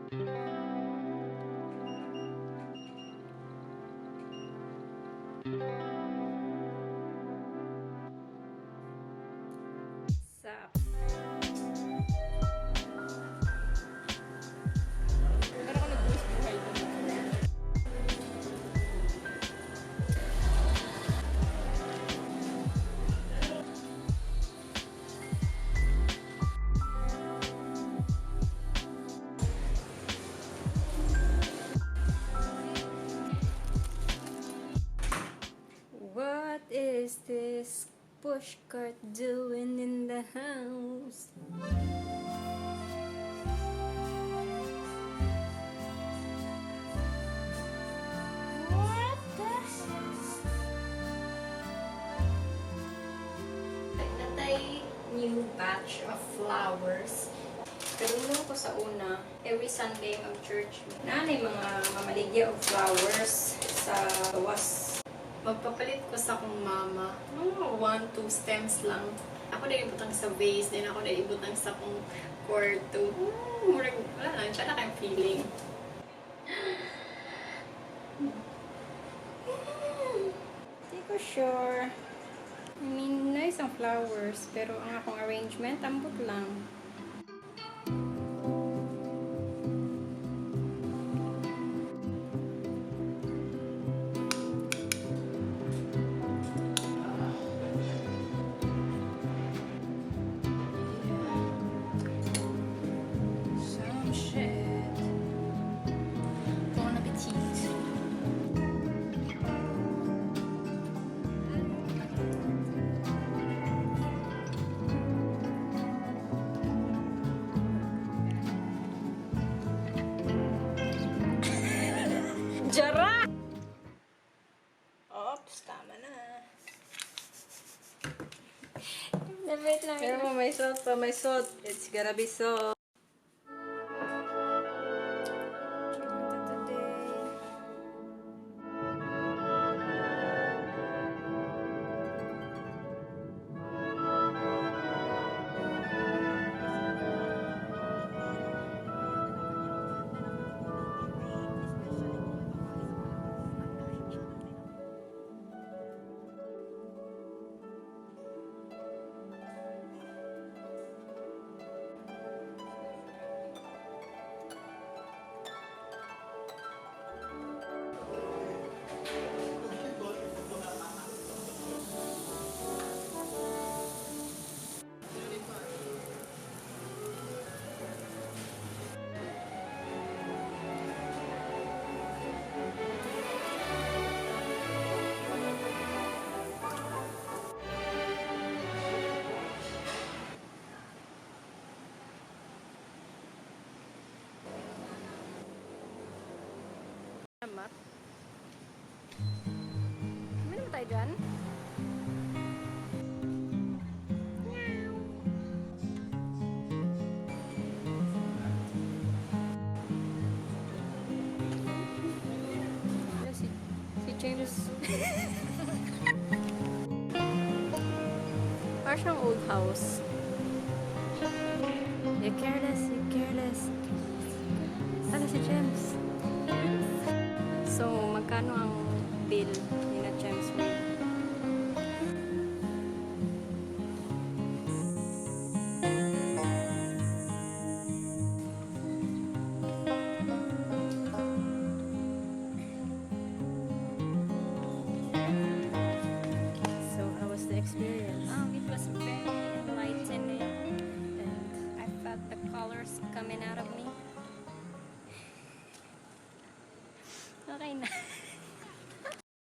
Sup? Pero ako nagbuwis buhay dun. What is this pushcart doing in the house? What the? Natay new batch of flowers. Pero nung ko sa una, every Sunday mag-church, naanay mga mamaligya og flowers sa gawas. Magpapalit ko sa akong mama. Mga one, two stems lang. Ako na ibutang sa vase, then ako na ibutang sa akong kwarto. Murag, wala lang, siya na kayong feeling. Hindi ko sure. I mean, nice ang flowers, pero ang akong arrangement, ambot lang. Some shit. Bon appetit. Jara! Oops, tama na. Wait lang. Pero mo, may salt pa, may salt. It's gotta be salt. Today. Salamat. Kami naman tayo dyan. Meow. Si James. Parang siyang old house. You're careless, you're careless. Ano si James? So, magkano ang bill ni na James Ray? So, how was the experience? It was very enlightening and I felt the colors coming out of me. Okay na.